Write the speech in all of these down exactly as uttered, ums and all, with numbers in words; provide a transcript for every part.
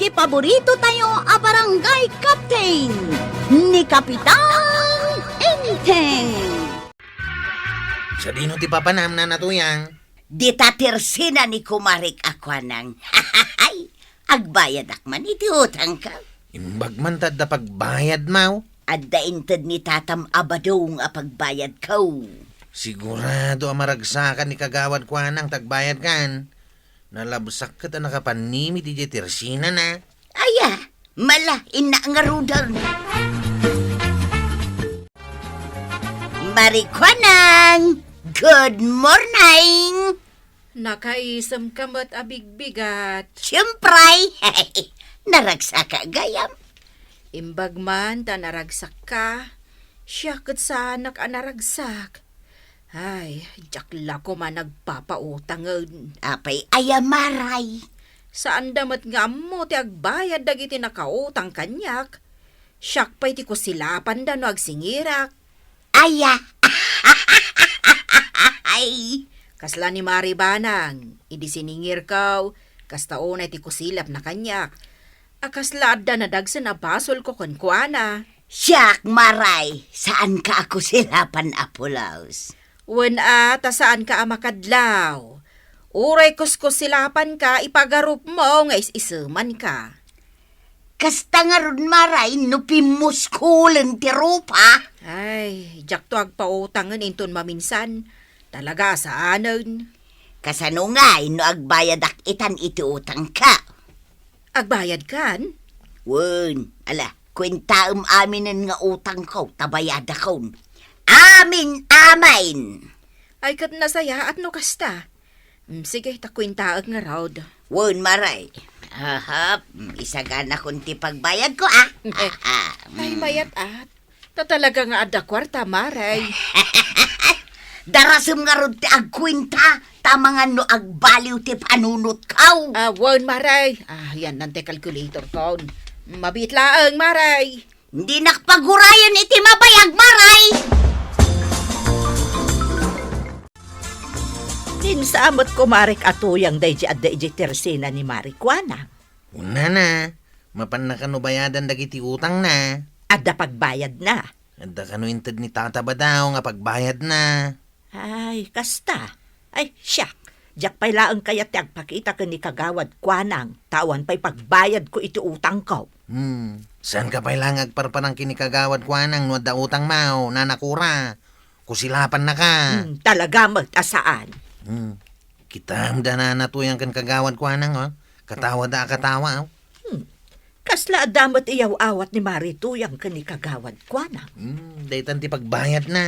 Paborito tayo a barangay captain, ni Kapitan Enteng. Sadino ti papanam, Nana Tuyang? Dita tersina ni kumarik a kuanang. Agbayadak man iti utangko. Imbag man ta adda pagbayadmo. Adda inted ni tatam a badong a pagbayadko. Sigurado a maragsakan ni kagawad kuanang ta agbayadkan. Nalabsak ket a nakapanimit idiay tersinana. Aya, mala, innak ngaruden. Mari Kuanang, good morning! Nakaisem ka met a bigbigat. Siyempre! Naragsaka gayam. Imbag man ta naragsakka, siak ket saanak a naragsak. Ay, diak la koma nagpapautangen. Apay aya, Maray? Saanda met nga ammo ti agbayad dagiti nakautang kaniak. Siak pay ti kusilapanda no agsingirak. Aya. Ay. Kasla ni Mari Banang, idi siningirko, kasta unay ti kusilapna kaniak. A kasla adda nadagsen a basolko kenkuana. Siak, Maray, saanka a kusilapan a pulos. Wen a, ta saanka a makadlaw. Uray kuskusilapanka, ipagarupmo nga is-isemanka. Kasta ngarud, Maray, no pimmuskulen ti rupa? Ay, diakto agpautangen inton maminsan. Talaga a saanen. Kasano ngay no agbayadak itan iti utangko? Agbayadkan? Wen, ala, kuentaem aminen nga utangko, ta bayadakon. Amin, amin! Ay, ket nasayaat no kasta. Mm, sige, ta kuentaek ngarud. Wen, Maray. Ahap, mm, isaganakon ti pagbayadko, ah. Ah, ah, Ay, mm. Mayat-at. Ta talaga nga adda kuarta, Maray. Darasem ngarud ti agkuenta, ta mangan no agbaliw ti panunotko. Ah, wen, Maray. Ah, yan, nante calculator ko. Mabiit laeng, Maray. Dinak pagurayen iti mabayag, Maray. Kinsa met kumarik a Tuyang daydi adda idiay tersina ni Mari Kuanang? Unana, mapanna kano bayadan dagiti utangna? Adda pagbayadna. Adda kano inted ni Tata Badaw nga pagbayadna? Ay, kasta. Ay, siak. Diak pay laeng kayat ti agpakita ken ni Kagawad Kuanang, ta awan pay pagbayadko iti utangko. Hmm. Saanka pay laeng agparparang ken ni Kagawad Kuanang no adda utangmo, Nana Kura. Kusilapannaka. Hmm, talaga met a saan. Hmm. Kitam da Nana Tuyang ken Kagawad Kuanang, oh. Katawa da a katawa, oh. Hmm. Kasla adda met iyaw-awat ni Mari Tuyang ken ni Kagawad Kuanang. Hmm, daytan ti pagbayadna.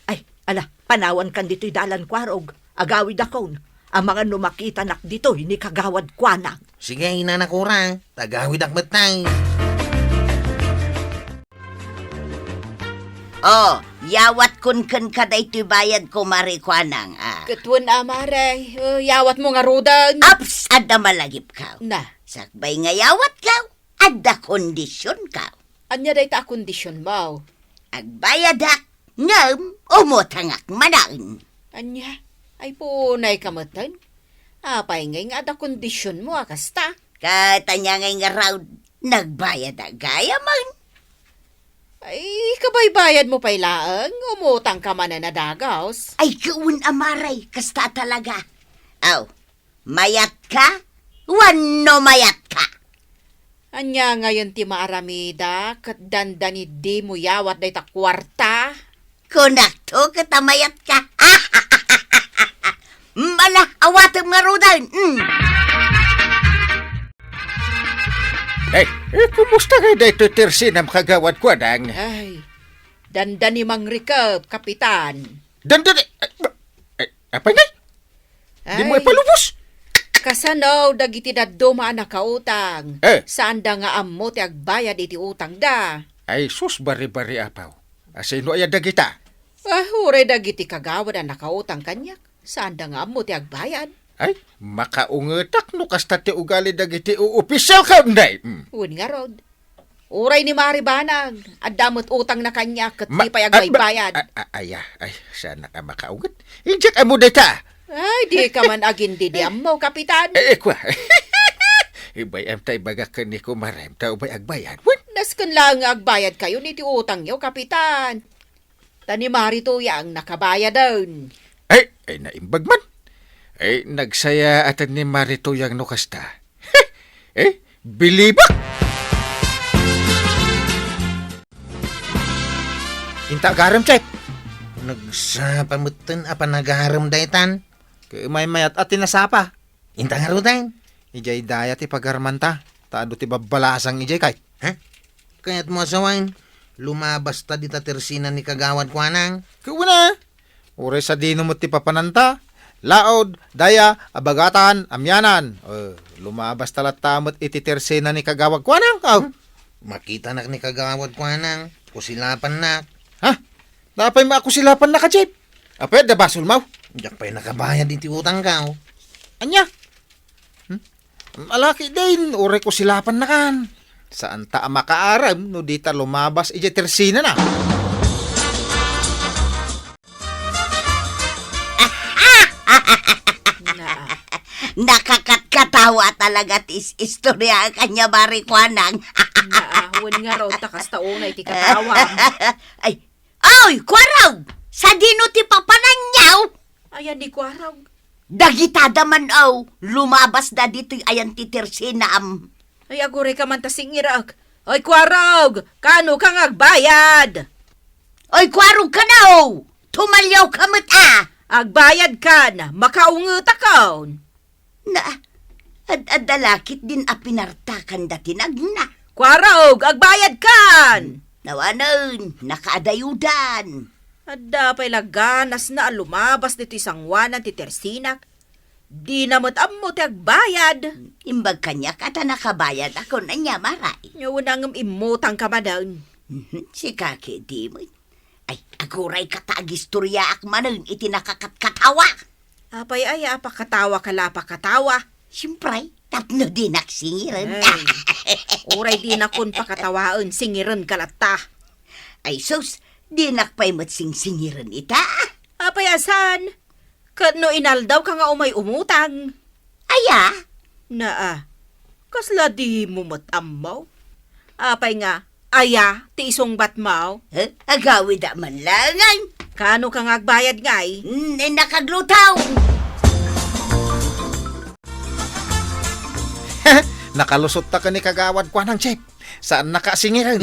Ay, ala, panawankan ditoy dalan, Kuarog. Agawidakon. Amangan no makitanak ditoy ni Kagawad Kuanang. Sige, Nana Kura, ta agawidak met tay. Oh, yawatkon kenka daytoy bayadko, Mari Kuanang, ah. Ket wen a, Mari, oh, yawatmo ngaruden. Aps, adda malagipko. Na. Sakbay nga yawatko, adda kondisionko. Ania dayta a kondisionmo? Agbayadak, ngem umutangak manen. Ania? Ay, punay ka metten. Apay ngay nga adda kondisionmo a kasta? Ket ania ngay ngarud, nagbayadak gayamen. Ay, kabaybayadmo pay laeng, umutangka manen a dagus. Ay, ket wen a, Mari, kasta talaga. Aw, mayatka? Wenno mayatka? Ania ngayen ti maaramida ket dandani dimo yawat dayta kuarta? Kunakto ket a mayatka. Mala, awatem ngaruden. Mm. Eh, eh, kumusta ngay daytoy tersinam, Kagawad Kuanang? Ay, dandani mangrikep, Kapitan. Dandani, eh, eh, apay ngay? Dimo ipalubos? Kasano dagiti dadduma a nakautang? Eh. Saanda nga ammo ti agbayad iti utangda. Ay, sus, bari-bari, apaw. Asino aya dagita? Ah, uray dagiti kagawad a nakautang kaniak. Saanda nga ammo ti agbayad. Ay, makaungetak no kasta ti ugali dagiti uopisyalko, nay. Mm. Wen ngarud. Uray ni Mari Banag, adda met utangna kaniak ket di pay agbaybayad. Ah, ah, ah, aya, ay, saanak a makaunget. Idiak ammo dayta. Ay, dika man agin-didiammo, Kapitan. Eh, eh, kua. Ibay-am ta ibagak ken ni kumarem ta umay agbayad. Wen? Nasken laeng nga agbayadkayon iti utangyo, Kapitan. Ta ni Mari Tuyang nakabayaden. Ay, ay, naimbag man. Ay, nagsayaaten ni Mari Tuyang no kasta. Eh, bilibak! Inta agarem, Chef. Nagsapa metten a panagarem daytan. Ket maymayat a ti nasapa. Inta ngaruden. Idiay daya ti pagarmanta, ta adu ti babbalasang idiay kay. Ha? Kayatmo a sawen, lumabasta dita tersina ni Kagawad Kuanang? Kuna, uray sadino met ti papananta, laod, daya, abagatan, amianan. Eh, lumabasta latta met iti tersina ni Kagawad Kuanang, aw. Hmm? Makitanak ni Kagawad Kuanang, kusilapannak. Ha? Napay maakusilapannak a, Chef? Apay, adda basolmaw? Diak pay nakabayad iti utangko. Ania? Hmm? Alaki din, uray kusilapannakan. Saanta a makaarem no dita lumabas idiay tersinana. Naa. Nakakatkatawa talaga ti is-, istorya kanya, Mari Kuanang. Naa, wen ngarud ta kasta unay ti katawam. Ay, oy, Kuarog! Sadino ti papananyaw? Ayan ni Kuarog. Dagitada man, aw, lumabasda ditoy ayan ti tersinam. Ay, agurayka man ta singirek. Oy, Kuarog! Kano ka nga agbayad? Oy, Kuarog kano! Tumaliawka met a! Agbayadkan, makaungetakon. Na, ad-adda la ketdin a pinartakan dati nagna. Kuarog, agbayadkan! Nawanen, nakaadayodan. Adda pay la ganasna a lumabas ditoy sanguanan ti tersinak. Dina met ammo ti agbayad. Imbag kaniak a ta nakabayadakon, ania, Mari? Nya, wen a ngem immutangka manen. Mhm, sika ketdi met. Ay, agurayka ta agistoriaak manen iti nakakatkatawa. Apay aya a pakatawaka la a pakatawa? Siempre, tapno dinak singiren. Ay, uray dinakon pakatawaen, singirenka latta. Ay sus, dinak pay met singsingiren ita. Apay a saan? Ket no inaldawka nga umay umutang? Aya? Naa. Kasla dimo met ammo? Apay nga, aya ti isungbatmo? Eh, agawida man laengen. Kano ka nga agbayad ngay? Mm, eh, nakaglutaw. Nakalusot ta ken ni Kagawad Kuanang, Chef. Saannaka a singiren.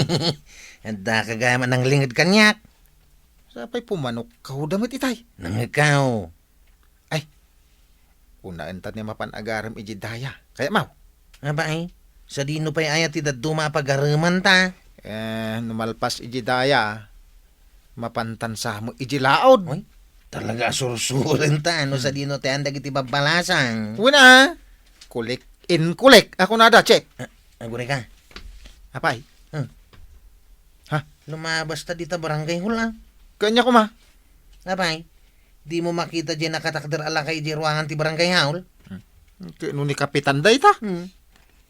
Addaka gayam a nanglinged kaniak. Sapay pumanokkaw da met itay. Nangngegkaw. Ay, kunaen ta ni mapan agarem iti daya. Kayatmaw? Aba, ay, sadino pay aya ti dadduma a pagaremanta? Eh, no malpas iti daya, mapantan sa mo iti laod. Uy, talaga a sursurenta, no, hmm, sadino ti andagiti babbalasang. Wen a, kulik in kulik. Ako na da, check. Ah, agurayka. Apay? Hmm. Ha? Lumabas ta dita barangay hall, ah. Kanya kuma? Apay? Dimo makita diay nakatakder a lakay diay ruangan ti barangay hall? Hmm. Kano ni Kapitan dayta? Hmm.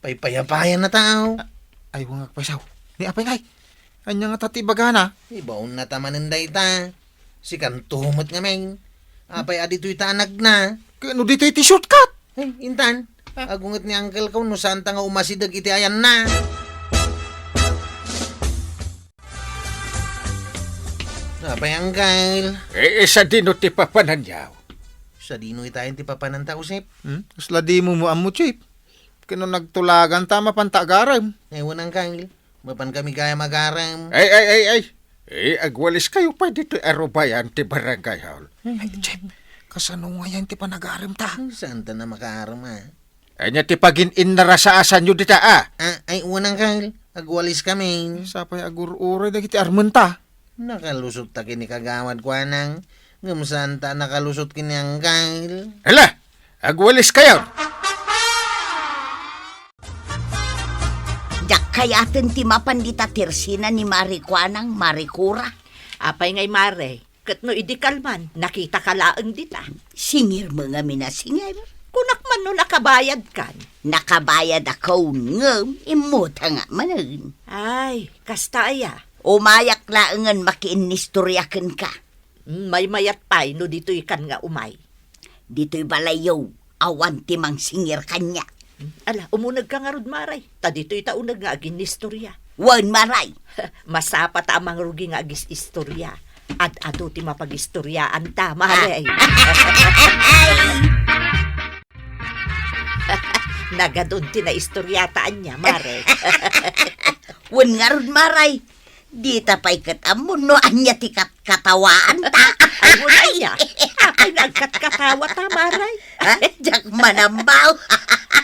Paypayapayan na tao. A-, ay, wangag paysaw. Ni apay ngay? Anya nga ta ti bagana? Ibaon na ta manen dayta. Sikanto met ngamin. Apay a ditoy ta anagna? Kano ditoy ti shortcut? Eh, intan. Ah. Agunget ni uncle ko no saan ta nga umasideg iti ayanna. Apay, uncle? Eh, eh, sadino ti papananyaw? Sadino itayen ti papananta, Usip? Hmm? Kasla dimo mo ammo, Chef? Kano nagtulagan ta mapan ta agarem? Ewan, uncle. Mapan kami gayam agarem. Ay, ay, ay, ay. Eh, agwalis kayo pay ditoy arubayan ti barangay hall. Ay, Chef, kasano ngayan ti panagarem ta? Ay, saan ta na makaarem, ah? Anya ti pagin-innarasasanyo dita, ah? Ah, ay, unang kal. Agwalis kami. Sapay agur-uray dagiti armenta. Nakalusot ta kini Kagawad Kuanang. Ngem saan ta nakalusot kini Angkal. Hala! Agwalis kayo! Diak kayaten ti mapan dita tersina ni Mari Kuanang, Mari Kura. Apay ngay, Mare? Ket no idi kalman, nakitaka laeng dita. Singirmo ngamin a singir. Kunak man no nakabayadkan. Nakabayadakon ngem immutangak manen. Ay, kasta aya? Umayak laengen makiinnistorya kenka. Mm, maymayat pay no ditoykan nga umay. Ditoy balayyo, awan ti mangsingir kaniak. Ala, umunegka ngarud, Maray. Ta ditoy ta uneg nga aginnistorya. Wen, Maray. Masapa ta a mangrugi nga agis-istorya. Ad-adu ti mapagistoriaanta, Maray. Nagadun ti naistoriata ania, Maray. Wen ngarud, Maray. Dita pay ket ammo no ania ti katkatawaanta. Ay, wen aya. Apay nga agkatkatawata, Maray? Ha? Diak manambaw.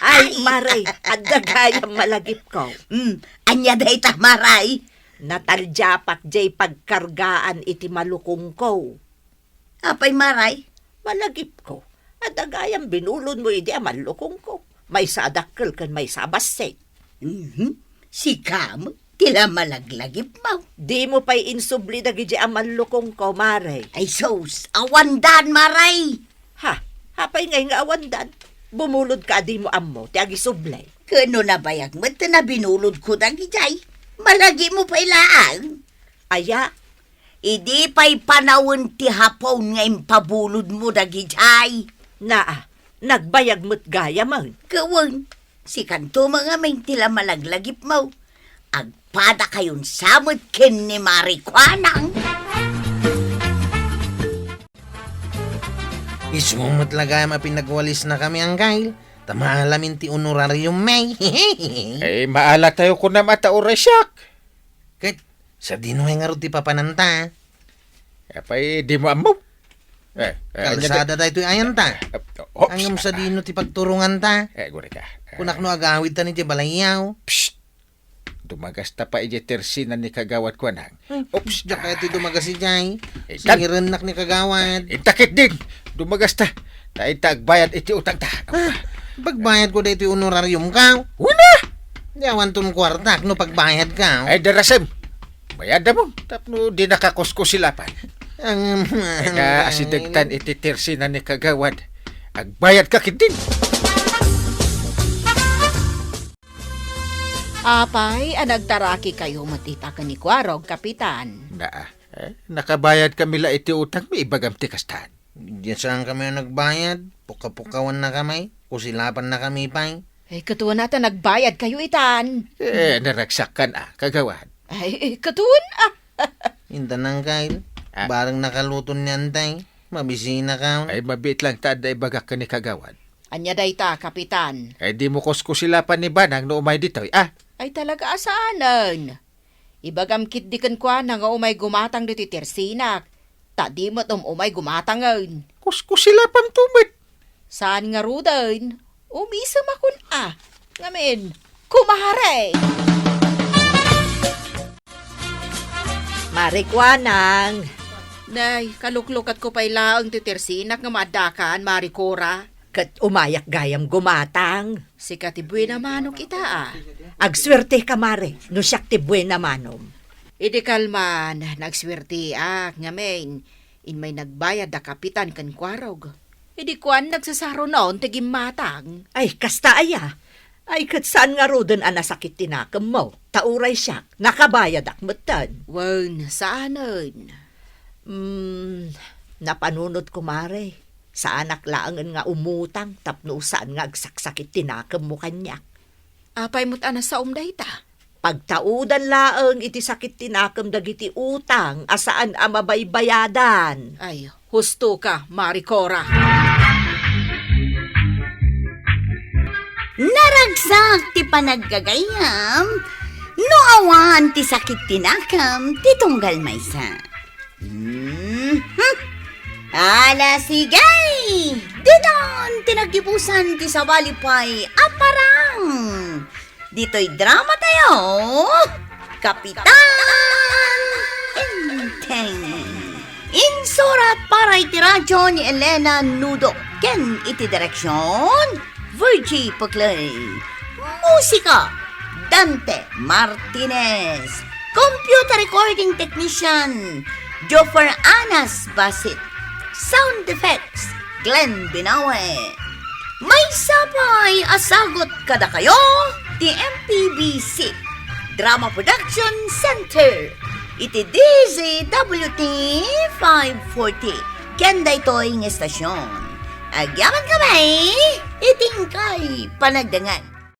Ay, Maray, adda gayam malagipko. Hmm, ania dayta, Maray? Nataldiapak diay pagkargaan iti malukongko. Apay, Maray? Malagipko, adda gayam binulodmo idi a mallukongko. Maysa a dakkel ken maysa a bassit. Mhm. Sika met ti la malaglagipmo. Dimo pay insubli dagidi a mallukongko, Maray. Ay sus, awandan, Maray! Ha? Apay ngay nga awandan? Bumulodka a dimo ammo ti agisubli. Ken no nabayag met ti nabinulodko dagidiay, malagipmo pay laeng. Aya? Idi pay panawen ti Hapon nga impabulodmo dagidiay. Naa, nagbayag met gayamen. Ket wen, sikanto met ngamin ti la malaglagipmo. Agpadakayonsa met ken ni Maray Kuanang. Isu met la gayam a pinagwalisnakami, Anggail, ta maalamin ti honorariummi. Ay, maalatayo kunam a ta uray siak. Ket sadino ngay ngarud ti papananta? Apay, dimo ammo? Eh, eh, ania da- Kalsada daytoy ayanta. Eh, oops. Ngem sadino ti pagturonganta? Eh, guri ka. Eh. Kunak no agawidtan idiay balayyo. Psst! Dumagasta pay idiay tersina ni Kagawad Kuanang. Hmm. Oops. Diak kayat ti dumagas idiay. Eh, tan- Singirennak ni Kagawad. Eh, inta ketdin. Dumagasta. Ta inta agbayad iti utangta. Ah, pagbayadko daytoy honorariumko. Wen a! Di awanton kuartak no pagbayadko. Ay, darasem. Bayadamon tapno dinaka kuskusilapan. Ang, ay, nga ang, asidegtan iti tersina ni Kagawad. Agbayadka ketdin. Apay, a nagtarakikayo met ita ken ni Kuarog, Kapitan? Naa, eh, nakabayadkami la iti utangmi, ibagam ti kastan. Diay saankami a nagbayad, pukapukawannakami, kusilapannakami pay. Eh, ket wen a ta nagbayadkayo itan. Eh, naragsakkan a, Kagawad. Ay, eh, ket wen a. Intanan, Kyle. Ah. Bareng nakaluton ni Antay, mabisinaka. Ay, mabiit lang ta adda ibagak ken ni Kagawad. Ania dayta, Kapitan? Ay, dimo kuskusilapan ni Banang no umay ditoy, ah? Ay, talaga a saanen. Ibagam ketdi kenkuana nga umay gumatang ditoy tersinak, ta di met um-umay gumatangen. Kuskusilapamto met. Saan ngaruden, umisemakon a. Ngamin, kumare! Mari Kuanang. Nay, kaluklukatko pay laeng ti tersinak nga maaddakan, Mari Cora. Ket umayak gayam gumatang. Sika ti buena manok ita, a. Agsuerteka, Mari, no siak ti buena manom. Idi kalman, nagsuerteak, ngamin, immay nagbayad da Kapitan ken Kuarog. Idi kuan, nagsasarunon ti gimmatang. Ay, kasta aya. Ay, ket saan ngaruden a nasakit ti nakemmo? Ta uray siak, nakabayadak metten. Wen, saanen. Mm, napanunotko, Mari. Saanak laengen nga umutang tapno saan nga agsaksakit ti nakemmo kaniak. Apay met a nasaom dayta? Pagtaudan laeng iti sakit ti nakem dagiti utang a saan a mabaybayadan. Ay, husto ka, Mari Cora. Naragsak ti panaggagayyem no awan ti sakit ti nakem ti tunggal maysa. Mhm. Ala, sige! Ditan ti naggibusan ti sabali pay a parang. Ditoy drama tayo, Kapitan Enteng. Insurat para iti radyo ni Elena Nudo ken iti direksyon, Virgie Paclay. Musika, Dante Martinez. Computer recording technician, Joffer Anas Basit. Sound effects, Glenn Binawe. Maysa pay a sagut kadakayo ti M P B C Drama Production Center iti D Z W T five forty ken daytoy nga estasyon. Agyamankami iti inkay panagdangat.